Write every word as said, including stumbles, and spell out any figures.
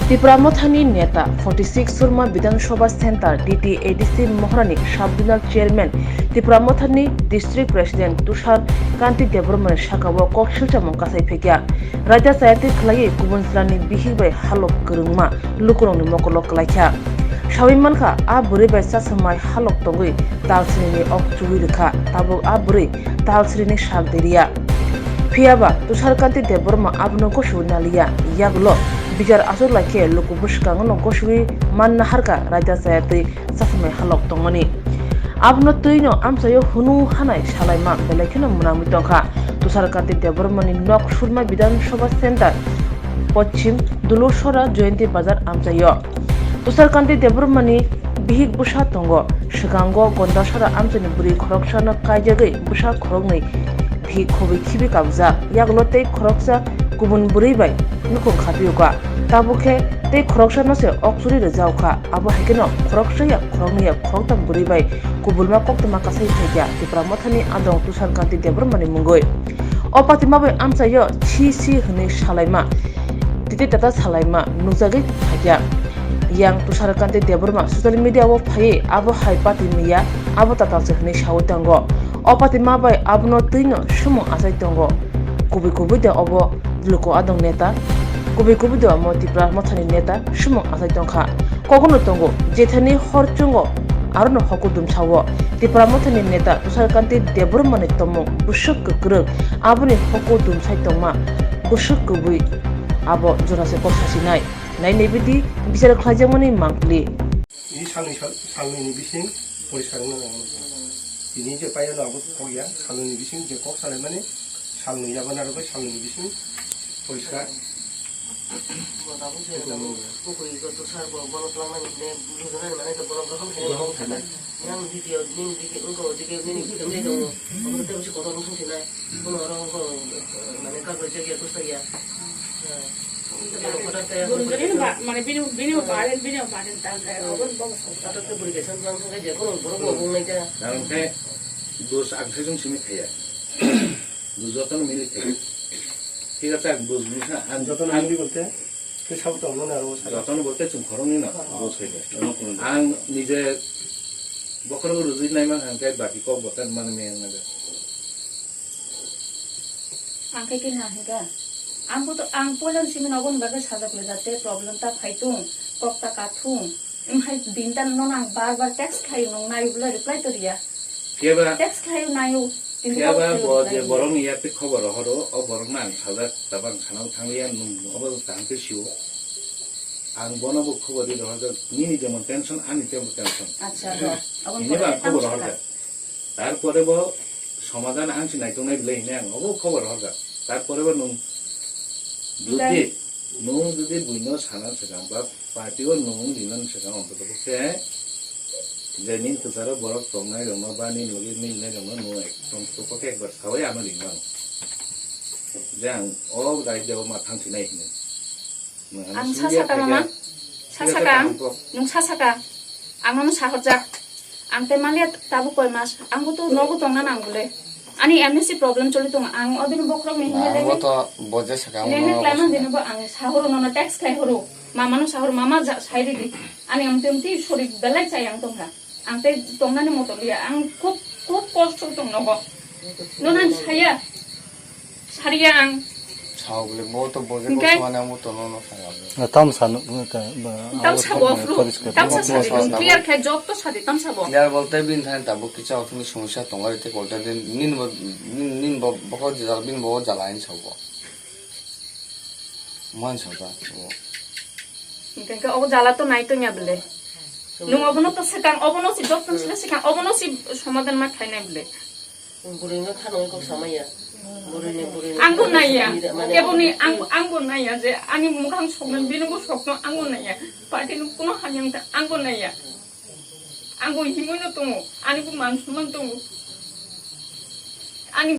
Tipra Mothani neta, forty six Surma Bidhan Sabha Center, T T A D C Mohrani Sub Zonal Chairman, Tipra Mothani District President Tushar Kanti Debbarmani saka o kok silchamung kasai phekya. Raida chayatwi khwlaiwi kubun jilani bihik bai halok kwrwngma lukurokni mokolo kwlaikha. Sawi mankha, a bwrwi bai chasamai halok tongwi talsrini ok chuwi rwkha, tabuk a bwrwi talsrini sak diriya. Phiyaba Tushar Kanti Debbarma abono gosiwi naliya, yagulo bichar achuk laikhe luku bwskangono gosiwi man naharkha raida chayatwi chasamai halok tongmani. Abono twino amchaio hunu hanai salaima belai kheno mwnangwi tongkha. Tushar Kanti Debbarmani nok Surma Bidhan Sabha Center, Poschim Dulusora Jayanti Bazar amchaio. Tushar Kanti Debbarmani bihik bwsa tongo. Swkango Gondasora amchaini bwrwi khoroksano kaijagwi bwsa khoroknwi bihik khobwi khibi kabjak. Yagulo tei khoroksa kubun bwrwi bai nukhung khapiyokha. Tabuk khe tei khoroksano se ok churi rwjaokha. Abo hai kheno khoroksa ya khoroknwi ya khoroktham bwrwi bai kubulma koktwma kasai phaikha Tipra Mothani adong Tushar Kanti Debbarmani mungwi. O patima bai amchaio si si hwnwi salaima, titi tata salaima nukjagwi phaikha. Yang Tushar Kanti Debbarma social media o phaiwi abo hai pati miya, abo tatal se hwnwi sawi tongo. O patima bai abono twino sumung achai tongo. Kubui kubui de obo luku adong neta, kubui kubui de omo Tipra Mothani neta sumung achai tongkha. Kogono tongo, jethani hor chungo, arono hoku dumsao. Tipra Mothani neta Tushar Kanti Debbarmani tomung bwswk kwkrwk, aboni hoku dumsai tongma bwswk kwbwi abo jorase kok sasinai. Nai naibidi bichar khlaijakmani mangpili. Ini salni sal-, salnini bising poriskar wngna nango. Tini je paiyano abo kok ya, salnini bising je kok salaimani, salnwi yago narwgwi salnini bising poriskar. Bo tabuk se tabuk kukui go to sar bo, bono twlangmani hwnwi bujo nani manai to bono bohong khainai. Bohong khainai. Yang video, nini video, wngkha o video, nini video nai tongo. Obo tei bisi kotor wng sung sinai. Bono oro wngkha o, mane kagoi chakya, kusakya. Bini ba-, mane bini, bini ba-, bini ba-, bini tal kaya, obo bobo sa. Kotor khe bwrwi kaisa wng thang khe je, bono borok bo wng nai kha. Karon khe dos ang se jong simi thaya. Dos jotono mili thaya. Thik ache, ang dos ni sa, ang jotono mili bolte? Tei sabo tongmani aro o saka. Jotono bolte chwng khoroknwi no. Ah. Bo saibe. Ang nije bokhorok rwjwi naima hwnkhe baki kok bo tan mani meng naga. Ang khe khe na hwnkha. Ang bo to, ang poilani simi no oboni bagwi sajak le jate problem ta phai tung, kok ta ka thung. Wng hai din ta nono ang bar bar text khlai nung nai bwle reply to riya. Phiyaba, text khlai nai o. Tini phiyaba kok bo khlai je nai. Borokni yak tei khobor rohoro, o borokno ang sajak, tabang sanao thangliya, nwng obo kaham khe sio. Ang bono bo khobor ri rohorjak, nini jemon tension, ani tebo tension. Acha, ro. Aboni pore ang khobor rohorjak. Tarpore bo somadan ang se naitongnai belai hwnwi ang obo khobor rohorjak. Tarpore bo nwng jodi, nwng jodi buino sana swkang ba party o nwng rinani swkang, ontotokhe se je nini kwcharo borok tongnai rokno ba nini logi milinai rokno nwng ek-, ontotokhe ekbar sawi ano ringmano. Je ang o raida o ma thang sinai hwnwi. Ang sa saka mama, sa saka ang, nwng sa saka, ang nono sahorjak, ang tei maliya tabuk koi mas, ang bo to nogo tongna nang bole, ani M S C problem choli tongo, ang odini bokhorok ni hwnwi lengni, to boje saka ang lengni nono khlaima saka. Dini bo ang sahoro nono text khlai horo, mama no sahoro, mama ja-, sai ridi, ani amtwi amtwi sori belai chai ang tongkha, ang tei tongnani moto liya, ang khub, khub kosto tong nogo, nono ang saya. Sariya ang. Sao bole, bo to boje. Hingke? Bo to mane amo to no no saya bole. Na tam sanu ka ba. Tam abo sabo to afru. Poriskar. Tam sa sadi. Clear khe job to sadi tam sabo. Clear bolte bin than ta bo kicha otni somosya tongo rite kolta din nin bo nin nin bo bokol jala bin bo jala in sabo. Man sabo. Hingke obo jala to nai to nya bole. Nung obono to sekang obono si job to sile sekang obono si somadan ma khainai bole. Bwrwino thanwi kok samaya. Bwrwini, bwrwini. Angbo naiya. Mane keboni ang, angbo naiya je ani mukhang sokno, bini bo sokno angbo naiya. Party no kuno hamya wngkha angbo naiya. Angbo himwi no tongo. Ani bo man sumang tongo.